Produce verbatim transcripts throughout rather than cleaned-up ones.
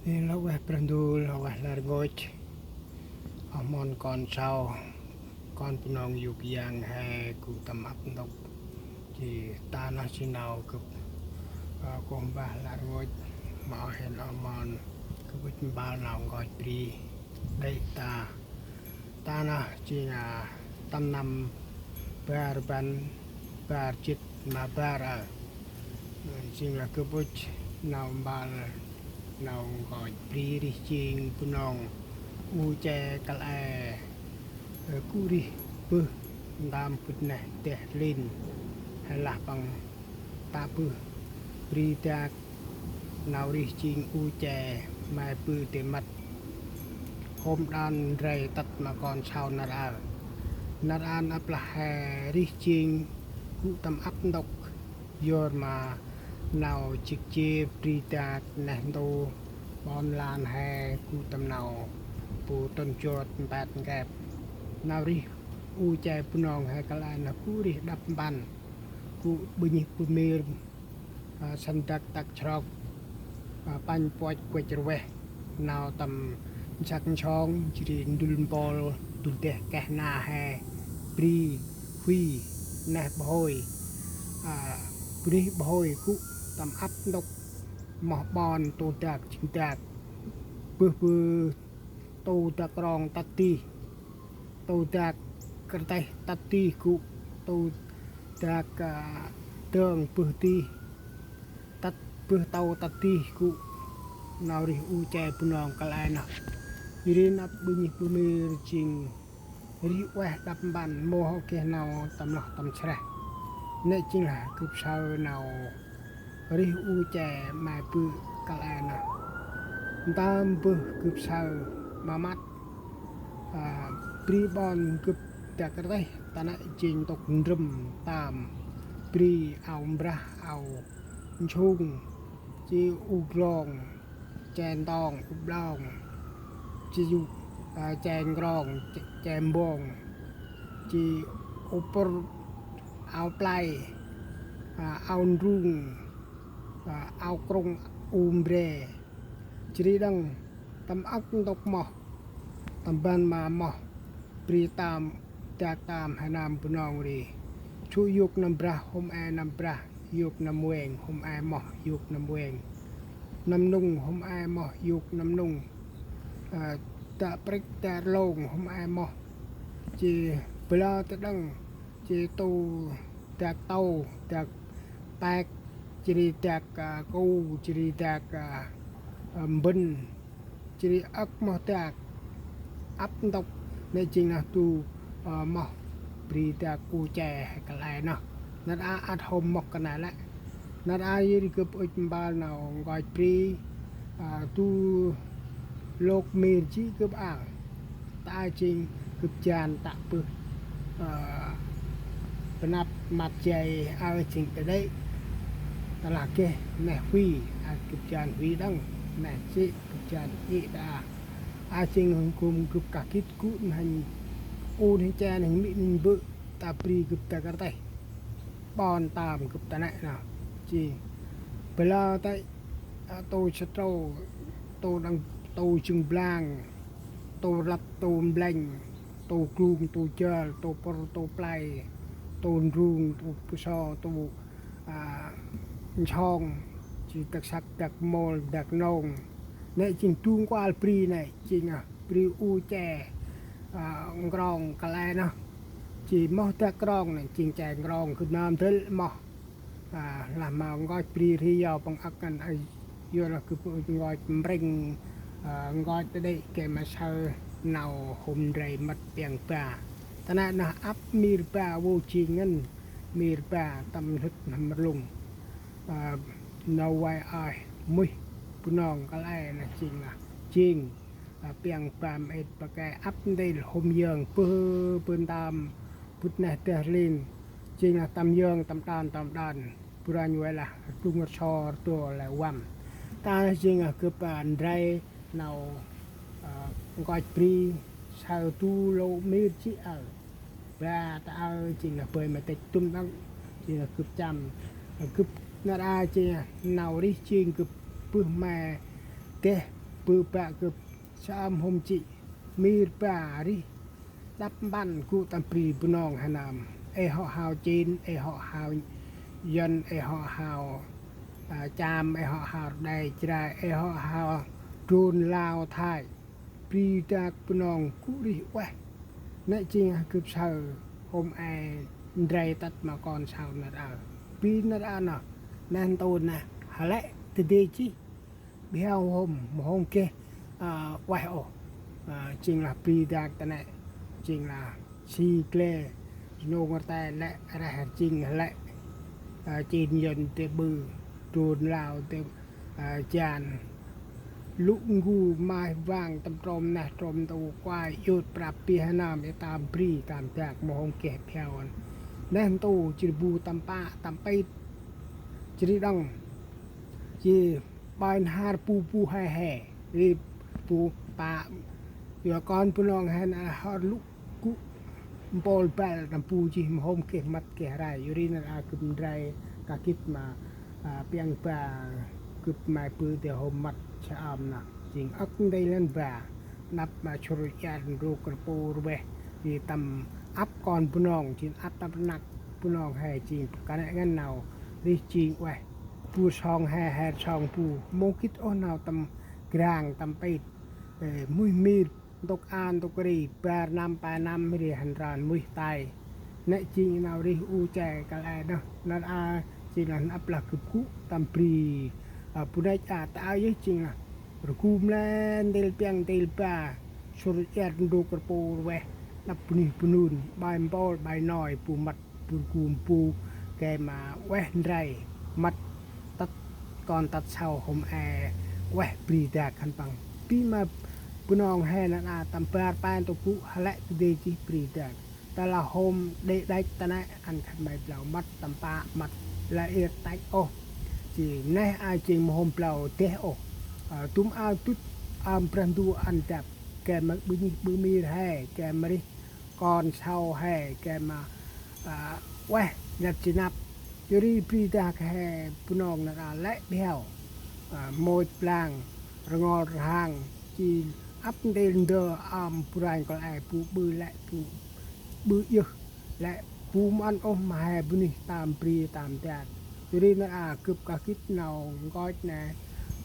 Lŏ ueh Brah Ndu, lŏ ueh lĕ rngôch. Oh mon kon sau, kon Bunong yôk yang he gŭ tâm ăp ntŭk. Jêh ta nơh jêng nau gâp, ơ, kônh mbah lĕ rngôch ma oh hên oh mon, gâp ŭch mbal nau nkoch bri đê̆ ta. Ta nơh jêng, a, tâm năm bar rbăn bar jât ma bar, a. Jêng lah gâp ŭch nau mbal nau nkoch bri rêh jêng Bunong u che kăl e, ơ, gŭ rêh bơh ntơm bŭt neh deh lin. Hay lah păng tă bơh bri dak nau rêh jêng u che mai bơh dê mât. Hôm đan ndrei tât ma kon sau nar aơ. Nar aơ ăp lah he rêh jêng gŭ tâm ăp ntŭk. Yor ma nau jêk jê bri dak neh ntu ƀon lan he gŭ tâm nau bu tŭn jot mpet nkep. Nau rêh u che Bunong he kăl e nơh gŭ rêh đăp mpăn. Gŭ bơh nhih bơh mir, a, săn dak tak chrok, a, pănh puăch kuăch rveh. Nau tâm nsăk nsong, jêh ri ndŭl mpôl, dŭl deh keh na he, bri, huy, neh bhôi, a, bri bhôi gŭ tâm ăp ntŭk, moh ƀon, tô dak, jêng dak, bơh bơh, tô dak rong tât dih. Tô dak kơtêh tât dih gŭ, tô dak, a, dơng bơh dih, tât bơh tô tât dih gŭ, nau rêh u che Bunong kăl e nơh. Jêh ri năp bơh nhih bơh mir jêng rêh ueh đăp mpăn mâu hŏ geh nau tâm noh tâm sreh. Nê jêng lah gâp saơ nau rêh u che mai bơh kăl e nơh. Ntơm bơh gâp saơ ma măt, a, bri ƀon gâp dak rtêh ta nê jêng ntŭk ndrâm tam bri ao mbrah ao nsung, jêh u glong, che ntong, u blong, jêh u, a, che ngrong, che, che mbong, jêh u pŭr, ao play, a, ao ndrung, a, ao krŭng, u mbre. Jêh ri đăng tâm âk ntŭk moh, tâm ban ma moh bri tam, dak tam he nơm Bunong ri. Sŭ yôk nơm brah, hôm e nơm brah, yôk nơm weng, hôm e moh, yôk nơm weng. Nơm nŭng, hôm e moh, yôk nơm nŭng. Ơ, dak prêk, dak rlông, hôm e moh. Jêh bla ta đăng, jêh tô dak tô, dak pek, jêh ri dak, a, ku, jêh ri dak, a, a, mbĭn, jêh ri âk moh dak ăp ntŭk, nê jêng nơh du, a, moh bri dak u che he kăl e nơh. Nar a ăt hôm moh kơna lĕ. Nar a jêh ri gâp ŭch mbal nau nkoch bri, a, du lôk mir jêh gâp ang. Ta aơ jêng gâp jan tă bơh, ơ, bơnăp măt jay aơ jêng ta đê̆. Ta lah geh neh huy, a, gâp jan huy đăng, neh jêh gâp jan i đa. A jêng hŏng gŭm gâp kah gĭt gŭ n'hanh, u n'hanh che n'hanh mĭ n'hanh bơ̆, ta bri gâp dak rtêh. Ƀon tam gâp ta nê nơh. Jêh bla ta, a, tô sătrâu, tô đăng, tô jâng blang, tô rlăp, tô mblĕnh, tô glung, tô jal, tô pŭr, tô play, tô ndrung, tô pơso, tô, a, nsong, jêh dak săk, dak mol, dak nong. Nê jêng du nkual bri nê, jêng, a, bri u che, a, ngrong kăl e nơh. Jêh moh dak ngrong nê, jêng che ngrong gâp nơm dơl moh. A, lah ma nkoch bri ri yau păng âk ngăn, a, yor lah gâp ŭch nkoch mprêng, a, nkoch ta đê̆ gay ma saơ nau hôm ndrei mât piăng ba. Ta nê nơh ăp mir ba vô jêng ngăn, mir ba tâm nhŭt n'hâm rlŭng. A, nau vay ah muih Bunong kăl e nơh jêng lah jêng, a, piăng ba mĭt ba ke ăp ntil hôm yơng bơh bơh ntơm bŭt neh deh lin. Jêng lah tâm yơng tâm đon tâm đon. Bu ranh vay lah rtung rso rto lĕ văm. Ta jêng lah gâp, a, ndrei nau, a, nkoch bri saơ du lôk mir jêh aơ. Ba ta aơ jêng lah bơi ma têch tŭm đăng, jêng lah gâp chăm, gâp nar a jêng lah nau rêh jêng gâp bơh ma deh, bơ̆ bă gâp sơm hôm jê̆ mir ba rêh đăp mpăn gŭ tâm bri Bunong he nơm. Ê hŏ hao Chin, ê hŏ hao Yuăn, ê hŏ hao, a, Cham, ê hŏ hao Rđê, Jrai, ê hŏ hao Drôn, Lao, Thai. Bri dak Bunong gŭ rêh ueh. Nê jêng ah gâp saơ hôm e ndrel tât ma kon sau nar aơ. Bri nar aơ nơh, neh ntu neh, hơlĕ tơdê jêh. Biao hôm, mâu hôm geh, a, ueh ôh. A, jêng lah bri dak ta nê, jêng lah si gle, nông rtai lĕ, reh jêng lĕ. A, Chin Yuăn tê ƀư, Drôn Lao tê, a, jan. Lŭ ngu maih vang tâm trôm neh trôm ntu kuai iôt prăp bih he nơm i tam bri tam dak mâu hôm geh biao ăn. Neh ntu jêh ri bu tâm pă, tâm pit. Jêh ri đŏng. Jêh bai nhar bu bu he he. Ri bu pă. Yor kon Bunong he nơh hŏr lŭ gŭ mpôl băl tâm bu jêh mâu hôm geh mât geh rai. Yor ri nar aơ gâp ndrel kah gĭt ma, a, piăng ba gâp may bơ̆ dê hôm mât sơm nơh. Jêng âk ndrel lăn ba. Năp ma sŭr iăr ndrôk rpu rveh. Ri tâm ăp kon Bunong, jêng ăp tâm rnăk Bunong he jêng. Kơt nê ngăn nau rêh jêng ueh. Bu song he, he song bu. Mâu gĭt ôh nau tâm grang, tâm pit. Ê, muih mir, ntŭk a, ntŭk ri, bar năm, pe năm, ri hăn ran, muih tay. Nê jêng nau rêh u che kăl e nơh, nar aơ, jêng lah năp lah gâp gŭ, tâm bri, a, bu năch a, ta aơ yơh jêng lah. Rgum lĕ, ntil piăng, ntil ba, sŭr iăr ndrôk rpu rveh, năp bunuyh bunun, bai mpôl, bai noi, bu mât. Bur gum bu gay ma ueh ndray mât tât kon tât sau hôm e ueh bri dak khân păng. Bi ma Bunong he nơh a tâm bar pe ntŭk gŭ hơlĕ tơdê jêh bri dak. Ta lah hôm đê đăch ta nê ăn khân may blau mât tâm pă mât la ir tăch ôh. Jêh neh a jêng mâu hôm blau deh ôh. A, dŭm ao dŭt, a, Brah Ndu ăn dăp. Gay ma ƀư nhih ƀư mir he, gay ma rêh kon sau he, gay ma, a, ueh, năp ji năp. Yor ri bri dak he Bunong nơh a lĕ biao, a, môch blang, rngol rhang, ji ăp ntil ndơ ơm bu ranh kăl e bu ƀư lĕ bu ƀư yơh lĕ bu mâu ăn ôh ma he bunuyh tam bri tam dak. Yor ri nơh a gâp kah gĭt nau nkoch nê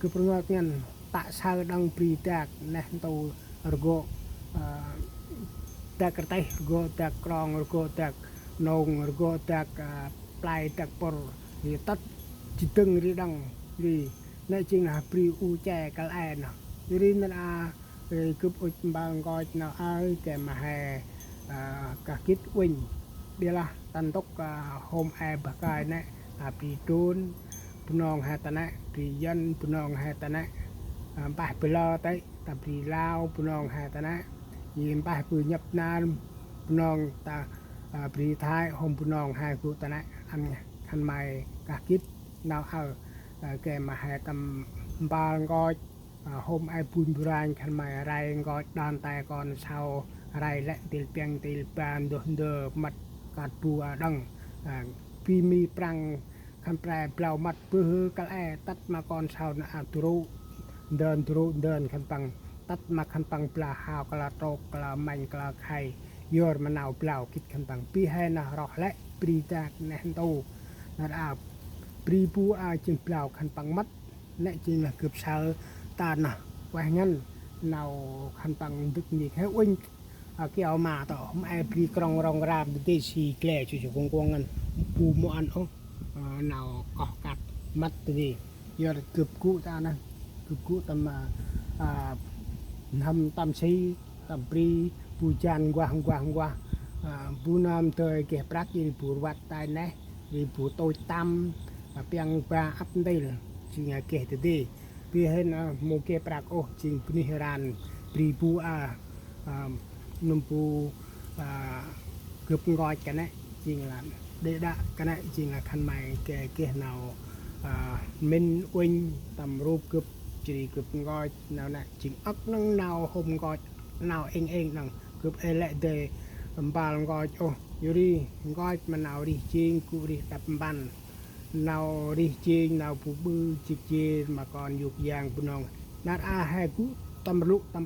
gâp rngot ngăn tă saơ đăng bri dak neh ntu rgô, a, dak rteh, rgô dak krong, rgô dak nông, rgô dak, a, play dak pŭr, ri tât ji dâng ri đăng ri. Nê jêng lah bri u che kăl e nơh. Yor ri nơh a, ri gâp ŭch mbal nkoch nau aơ gay ma he, a, kah gĭt uănh. Bi lah ta ntŭk, a, hôm e bah kơi nê, a, bri Drôn, Bunong he ta nê, bri Yuăn, Bunong he ta nê, a, mpeh bri Lao tê, ta bri Lao, Bunong he ta nê, ji mpeh bri Nhật Nam, Bunong ta, a, bri Thái, hôm Bunong he gŭ ta nê, ăn khân may kah gĭt nau aơ, a, gay ma he tâm mbal nkoch, a, hôm e buñ bu ranh khân may rai nkoch đon tay kon sau, rai lĕ ntil piăng ntil ba ndôh ndơ mât kơt bu a đăng, a, bi mi Prăng khân pre blau mât bơh kăl e tât ma kon sau nơh a dru, ndơn dru ndơn khân păng, tât ma khân păng blau hao kăl trôk, kăl mănh, kăl khay, yor ma nau blau gĭt khân păng. Bi he nơh roh lĕ bri dak neh ntu. Nơh a bri bu a jêng blau khân păng mât. Nê jêng lah gâp saơ ta nơh ueh ngăn nau khân păng ndâk nhêk he uănh. A, kiao ma tơ hôm e bri krong rong ram tơdê si gle chu chu kuŏng kuŏng ngăn bu mâu ăn ôh, a, nau koh kăt mât tơdê. Yor gâp gŭ ta nơh, gâp gŭ tâm, a, a, n'hâm tâm si, tâm bri, bu jan nguah nguah nguah, a, bu nơm dơi geh prăk ri bu rvăt tay neh, ri bu tôch tăm, a, piăng ba ăp ntil, jêng a geh tơdê. Bi hên, a, mâu geh prăk ôh, jêng bunuyh ran bri bu a, a, nâm bu, a, gâp nkoch kơt nê, jêng lah đê đă kơt nê, jêng lah khân may geh, geh nau, a, mĭn uănh tâm rup gâp, jêh ri gâp nkoch nau nê, jêng âk nâng nau hôm nkoch nau êng êng nâng gâp ê lĕ dơi mbal nkoch ôh. Yor ri nkoch ma nau rêh jêng gŭ rêh đăp mpăn. Nau rêh jêng nau bu ƀư jêh jêr ma kon yôk yang Bunong nar aơ he gŭ tâm rlŭ tâm